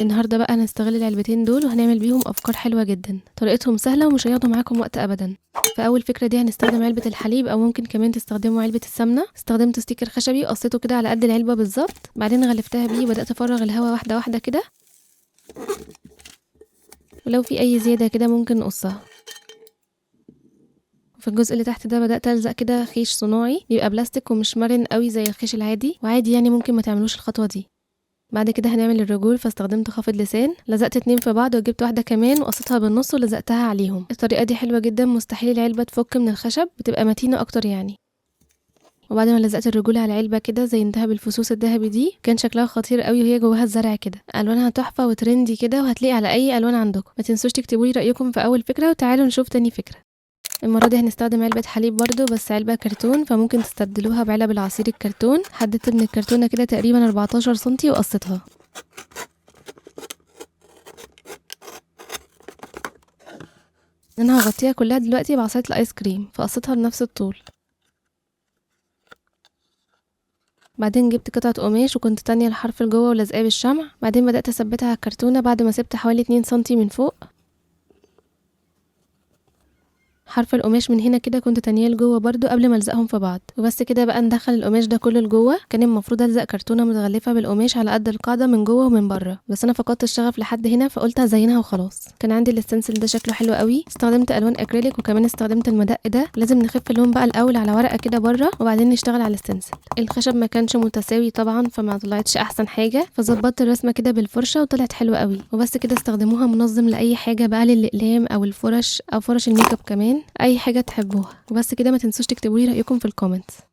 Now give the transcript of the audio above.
النهارده بقى هنستغل العلبتين دول وهنعمل بيهم افكار حلوة جدا. طريقتهم سهلة ومش هياخدوا معاكم وقت ابدا. في اول فكرة دي هنستخدم علبة الحليب او ممكن كمان تستخدموا علبة السمنة. استخدمت sticker خشبي وقصيته كده على قد العلبة بالظبط، بعدين غلفتها بيه وبدات افرغ الهواء واحدة واحدة كده، ولو في اي زيادة كده ممكن نقصها. في الجزء اللي تحت ده بدات الزق كده خيش صناعي، بيبقى بلاستيك ومش مرن قوي زي الخيش العادي، وعادي يعني ممكن ما تعملوش الخطوة دي. بعد كده هنعمل الرجول، فاستخدمت خافض لسان، لزقت 2 في بعض وجبت واحدة كمان وقصيتها بالنص ولزقتها عليهم. الطريقة دي حلوة جدا، مستحيل العلبة تفك من الخشب، بتبقى متينة اكتر يعني. وبعد ما لزقت الرجول على العلبة كده زينتها بالفصوص الذهبي دي، كان شكلها خطير قوي وهي جواها الزرع كده، الوانها تحفة و trendy كده، وهتلاقي على اي الوان عندكم. ما تنسوش تكتبوا لي رايكم في اول فكرة، وتعالوا نشوف تاني فكرة. المرة دي هنستخدم علبة حليب برضو، بس علبة كرتون، فممكن تستبدلوها بعلب العصير الكرتون. حددت من الكرتونه كده تقريبا 14 سنتي وقصيتها. انا هغطيها كلها دلوقتي بعصاية الايس كريم، فقصيتها بنفس الطول. بعدين جبت قطعه قماش وكنت تانية الحرف لجوه ولازقاه بالشمع، بعدين بدات اثبتها على الكرتونه بعد ما سبت حوالي 2 سنتي من فوق. حرف القماش من هنا كده كنت تانية لجوه برضو قبل ما الزقهم في بعض. وبس كده بقى ندخل القماش ده كله لجوه. كان المفروض الزق كرتونة متغلفه بالقماش على قد القاعدة من جوه ومن بره، بس انا فقدت الشغف لحد هنا فقلت هزينها وخلاص. كان عندي ال stencil ده شكله حلو قوي، استخدمت الوان اكريليك وكمان استخدمت المدق ده. لازم نخف اللون بقى الاول على ورقة كده بره وبعدين نشتغل على ال stencil. الخشب ما كانش متساوي طبعا فما طلعتش احسن حاجة، فظبطت الرسمة كده بالفرشه وطلعت حلوة قوي. وبس كده استخدموها منظم لاي حاجة بقى، للاقلام او الفرش او فرش الميك اب كمان، اي حاجة تحبوها. وبس كده ما تنسوش تكتبوا لي رايكم في ال comment.